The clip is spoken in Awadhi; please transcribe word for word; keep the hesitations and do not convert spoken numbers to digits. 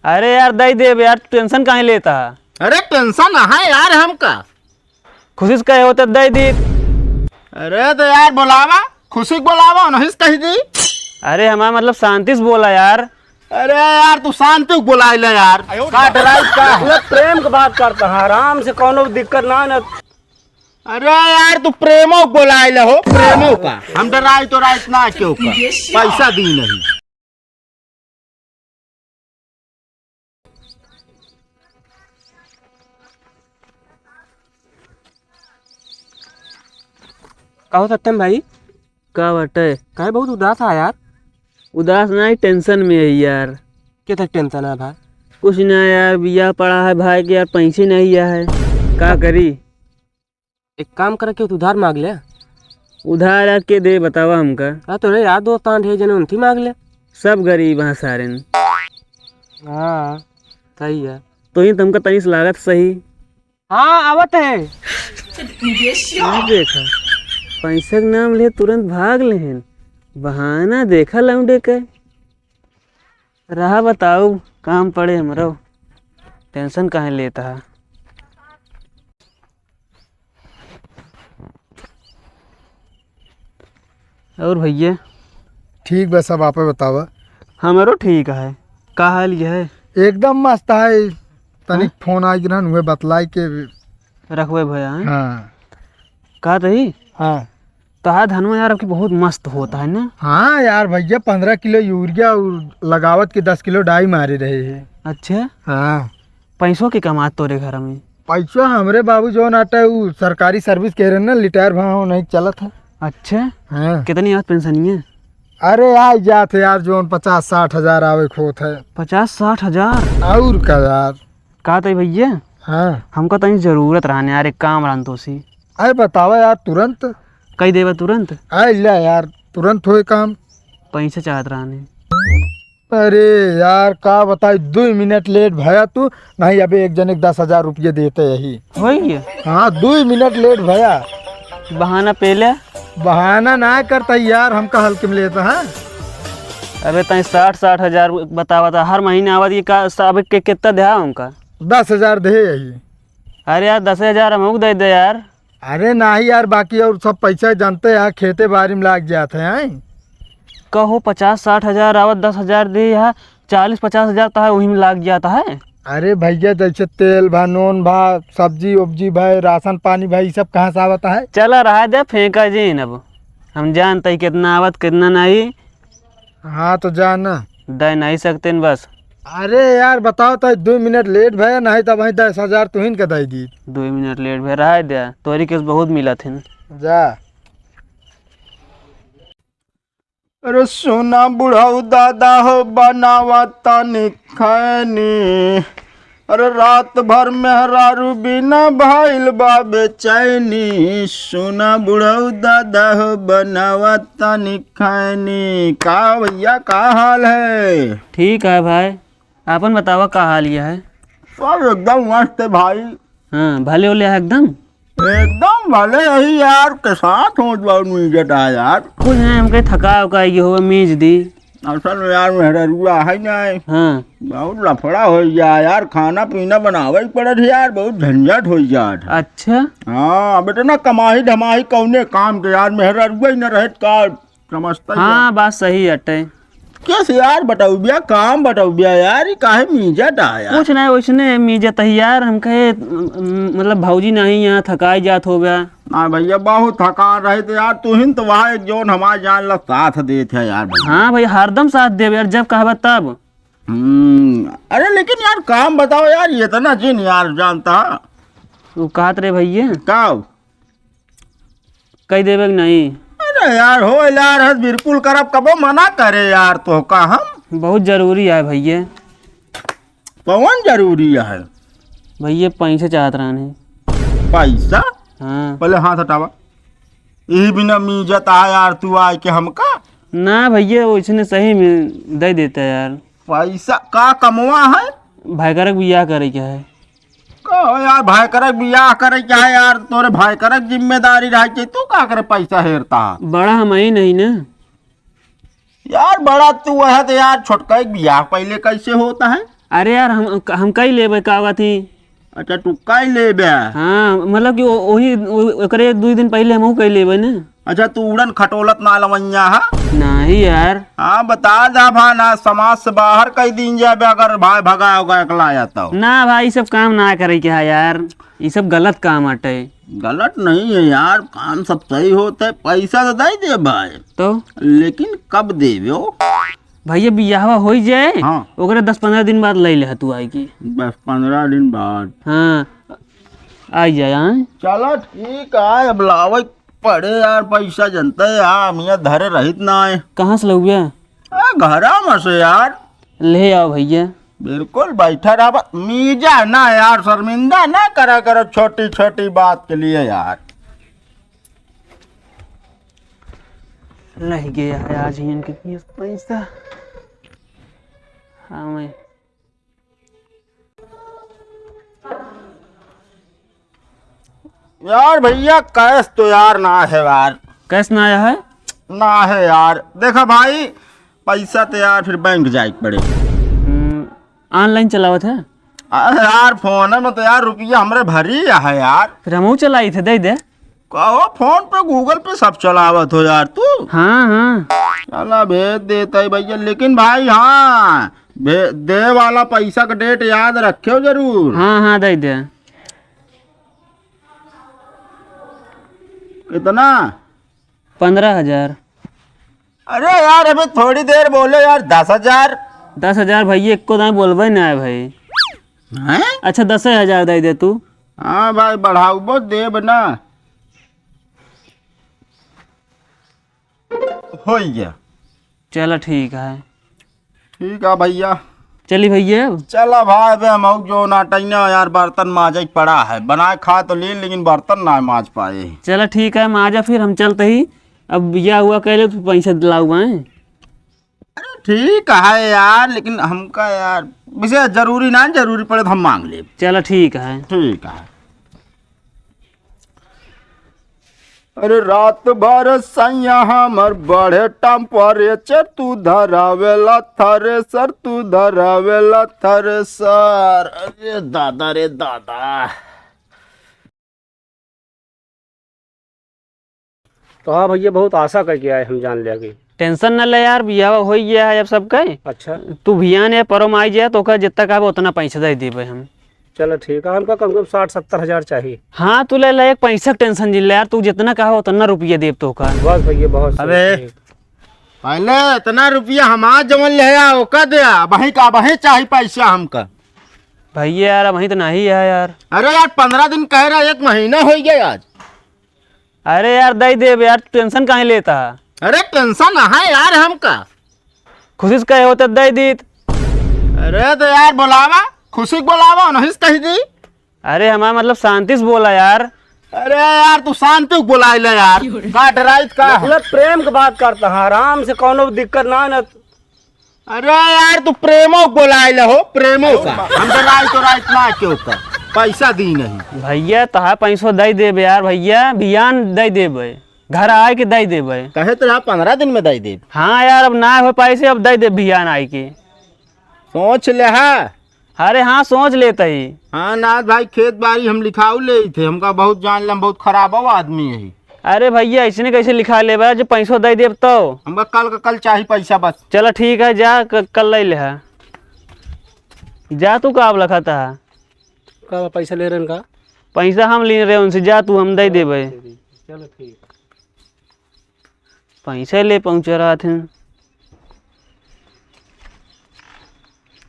अरे यार, दइ देब यार, तू tension काहे लेत ह? अरे tension है यार हमका। खुशी से कहे होते दइ दीत। अरे तो यार बोलावा, खुशी के बोलावा, नहीं से कहि दी। अरे हमार मतलब शांति से बोला यार। अरे यार तू शांति से बोलाइ ले यार। का डराई का? अरे प्रेम के बात करत ह, आराम से, कौनो दिक्कत ना न। अरे यार तू प्रेमो के बोलाइ ले हो, प्रेमो का। हम डराई तो राइत ना क्यों का? पैसा दी नहीं। का हो सत्यम भाई? का बाटे? काहे बहुत उदास है यार? उदास ना, tension में है यार। के तक tension है भाई? कुछ ना यार, बियाह पड़ा है भाई के यार, पैसे नहीं है, का करी? एक काम करे के उधार मांग ले। उधार यार के दे बतावा हमका? हाँ, तोरे यार दोस्त आन ढेर जने, उनकी मांग ले। सब गरीब हैं सारेन। हाँ, सही है। तो ही तुमका तनी से लागत सही। हाँ, आवत है। ये देखा, पैसा के नाम ले तुरंत भाग लेहन। बहाना देखा लौंडे के। रहा बताऊ, काम पड़े हमरो, tension काहे लेत ह? और भैया? ठीक बा सब, आपे बतावा। हमरो ठीक है, का हाल ये है? एकदम मस्त है, तनिक हाँ? फोन आइ रहन, उहे बतलाई के रखबे भैया, हैं? हाँ। का तही? हाँ। तोहार धनवा यार अबकी बहुत मस्त होत है ना? हाँ यार भैया, पन्द्रह किलो यूरिया और लगावत के दस किलो डाई मारे रहे हैं। अच्छा? हाँ। पैसो के कमात तोरे घर में? पैसो हमरे बाबू जौन आटे, उ सरकारी service के रहे ना, retire भा हो, नहीं चलत है। अच्छा? हाँ। कितनी आवत पेंशनिया? अरे आ जात है यार, जौन पचास साठ हजार आवे के होत है। पचास साठ हजार? और का यार? का तही भैया? हाँ। हमका तनी जरूरत रहने यार, एक काम रहन तोसी। अरे बतावा यार तुरंत। कही देबा तुरंत? अरे ला यार, तुरंत होए काम। पैसा चाहत रहने। अरे यार का बताई, दुइ मिनट late भया तू, नहीं अबे एक जने के दस हजार रुपये देते यही। होई गया? हाँ, दुइ मिनट late भया। बहाना पेले? बहाना ना करता यार, हमका हल्के में लेता है। अबे तई साठ साठ हजार बतावा था, हर महीने आवत ये का, अब के कितना देहा हमका? दस हजार दे यही। अरे यार, दस हजार हमको दे दे यार। अरे नाही यार, बाकी और सब पैसा जानते हैं, खेते बारी में लाग जात है, हैं? कहो पचास साठ हजार आवत, दस हजार दे यहाँ, चालीस पचास हजार तो है, वही में लाग जात है। अरे भैया, जैसे तेल भा, नून भा, सब्जी उब्जी भा, राशन पानी भा, ये सब कहाँ से आवत है? चला रहा दे, फेंका जिन अब। हम जानते ही कितना आवत, कितना नहीं। हाँ, तो जा ना। दे नहीं सकते न बस। अरे यार, बताओ तो, दुइ मिनट late भया, नहीं तो वहीं दस हजार तुहिन के दे दी। दुइ मिनट late भया, रहा दे, तोरी केस बहुत मिलत हिन। जा। अरे सुना बुढ़ऊ दादा हो, बनावा तनी खैनी। अरे रात भर मेहरारू बिना भइल बा बेचैनी। सुना बुढ़ऊ दादा हो, बनावा तनी खैनी। का भैया, का हाल है? ठीक है भाई, आपन बतावा, का हाल ये है? सब एकदम मस्त है भाई। हाँ, भले होले है एकदम? एकदम भले ही यार, के साथ हो जाओ नीचे यार। कुछ नहीं, हमके थका उका ये हो, मीज दी। असल में यार, मेहररुआ है ना। हाँ। बहुत लफड़ा हो गया यार, खाना पीना बनावे के पड़त है यार, बहुत झंझट हो जात है। अच्छा। हाँ, अब इतना कमाही धमाही कौने काम के यार, मेहररुआ ही न रहत का, समझता ही हाँ, है। बात सही अटे। कैसे यार बटौबिया, काम बटौबिया यार, ये काहे मीजत आ यार? कुछ नहीं, वैसने मीजत है यार, हम कहे, म-, मतलब भौजी नहीं यहाँ, थकाई जात हो गया। ना भैया, बहुत थकान रहे तो यार, तू ही तो वहाँ एक जौन हमारे जान ला साथ देत है यार भैया। हाँ भैया, हरदम साथ देब यार, जब कहबा तब। हम्म, अरे लेकिन यार काम बताओ यार, ये तो ना जिन यार जानता। वो कहत रहे भैया। का? कह देबे कि नहीं? अरे यार, हो यार, हद बिल्कुल करब, कबो मना करे यार, तो का हम? बहुत जरूरी है भैया। कौन जरूरी है? भैया, पैसे चाहत रहने। पैसा? हाँ। पहले हाथ हटावा। यही बिना मीजत आ यार, तू आए के हमका? ना भैया, वैसने सही में दे देता यार। पैसा का कमवा है? भाई करक बियाह करे के है। कहो यार, भाई करक बियाह करे के है यार, तोरे भाई करक जिम्मेदारी रहे के, तू का करे पैसा हेरता? बड़ा हम ही नहीं ना। यार बड़ा तू है तो यार, छोटका एक बियाह पहले कैसे होता है? अरे यार, हम, हम कई लेबे, का बात ही? अच्छा, तू कई लेबे? हाँ, मतलब कि ओ-, ओही, ओ-, ओकरे एक दुइ दिन पहिले हमहू कई लेबे ने। अच्छा, तू उड़न खटोलत ना लवैया हा? नहीं यार। हाँ, बता दा भा ना, समाज से बाहर कई दिन जाबे अगर भाई भगा होगा एकला या तो। ना भाई, ई सब काम ना करे के है यार, ई सब गलत काम अटे। गलत नहीं है यार, काम सब सही होत है, पैसा तो दे दे भाई। तो? लेकिन कब देबे हो? भैया, बियाहवा होई जाए, हाँ। ओकरे दस पन्द्रह दिन बाद लई ले तू आई के। दस पन्द्रह दिन बाद? हाँ, आई जाए, हाँ। चला ठीक है, अब लावे पड़े यार, पैसा जनते है, हम यहाँ धरे रहित ना है। कहाँ से लउबे? आ, घरा में से यार। ले आओ भैया। बिल्कुल बैठा रहा, मीजा ना यार, शर्मिंदा ना करा करो छोटी छोटी बात के लिए यार। नहीं गया है आज ही इनके पास पैसा। हाँ, मैं यार भैया, कैश तो यार ना है यार। कैश ना आया है? ना है यार। देखा भाई, पैसा तो यार फिर बैंक जाए के पड़े। हम्म, online चलावत है? अरे यार, फोन में तो यार रुपया हमरे भरी है यार। फिर हमहू चलाई थे, दे दे। कहो, फोन पे, Google पे सब चलावत हो यार तू। हाँ, हाँ। चला, भेज देता है भैया, लेकिन भाई, हाँ, भे-, दे वाला पैसा का date याद रखियो जरूर। हाँ, हाँ, दे दे। कितना? पन्द्रह हजार। अरे यार, अबे थोड़ी देर बोले यार, दस हजार। दस हजार भैया, एको दाएं बोलबे ना है भाई। हैं? अच्छा, दसे हजार दे दे तू। हाँ भाई, बढ़ाउबो देब ना। हो गया। चला ठीक है। ठीक है भैया। चली भैया। चला भाई, अबे हम जो नाटैना यार, बर्तन माजे के पड़ा है, बनाए खा तो ली लेकिन बर्तन ना माज पाए। चला ठीक है, माजा फिर हम चलते ही। अब या हुआ कह ले तो पैसा दिलाऊ आए। अरे ठीक है यार, लेकिन हमका यार वैसे जरूरी ना, जरूरी पड़े तो हम मांग लेब। चला ठीक है। ठीक है। अरे रात भर सैया हमर बढ़े temperature, तू धरावेला thresher, तू धरावेला thresher। अरे दादा रे दादा। तो हाँ भैया, बहुत आशा करके आए हम, जान लिया कि। Tension न ले यार, बियाह हो गया है अब सबके। अच्छा। तू भियान या परो में आई जाए तो ओकर जितना कहबे उतना पैसा दे देबे हम। चलो ठीक है, हमका कम से कम साठ सत्तर हजार चाहिए। हाँ, तू ले ले, एक पैसा के tension जिन ले यार, तू जितना कहबे उतना रुपया देब तोका। बस भैया, बहुत अबे। सही। पहले इतना रुपया हमार जवन ले आ, ओका दे आ, वहीं का वहीं चाही पैसा हमका। भैया यार, अबहीं तो नहीं है यार। अरे यार, पन्द्रह दिन कह रहा, एक महीना हो गया आज। अरे यार, दे देब यार, तू tension काहे लेता है? अरे tension है यार हमका। खुशी से कहे होते दे दीत। अरे तो यार बोलावा, खुशी के बोलावा, उन्हीं से कही दी। अरे हमारा मतलब शांति से बोला यार। अरे यार तू शांति से बोलाए ले यार, का डराइत का है? मतलब प्रेम के बात करता है, आराम से, कौनो दिक्कत ना, ना। अरे यार तू प्रेमो के बोलाए ले हो, प्रेमो का। हम डराइत तो राइत ना क्यों का, पैसा दी नहीं। भैया तोहार पैसो दे देबे यार भैया, बिहान दे देबे, घर आए के दे देबे। कहे तो रहा पन्द्रह दिन में दे देब। हाँ यार, अब ना हो पैसे, अब दे देब बिहान आए के। सोच ले हा। अरे हाँ, सोच लेत ही। हाँ नाथ भाई, खेत बारी हम लिखाऊ लेइत है, हमका बहुत जान ले, हम बहुत खराब आदमी है। अरे भैया, ऐसने कैसे लिखा लेबा, जो पैसो दे देब तो? हमका कल का कल चाही पैसा बस। चला ठीक है, जा क-, कल ले ले हा। जा तू का अब लखत हा? का पैसा ले रहे हैं का? पैसा हम ले रहे उनसे, जा तू, हम दे देबे। चलो ठीक। पैसा ले पहुँचा रहा थे।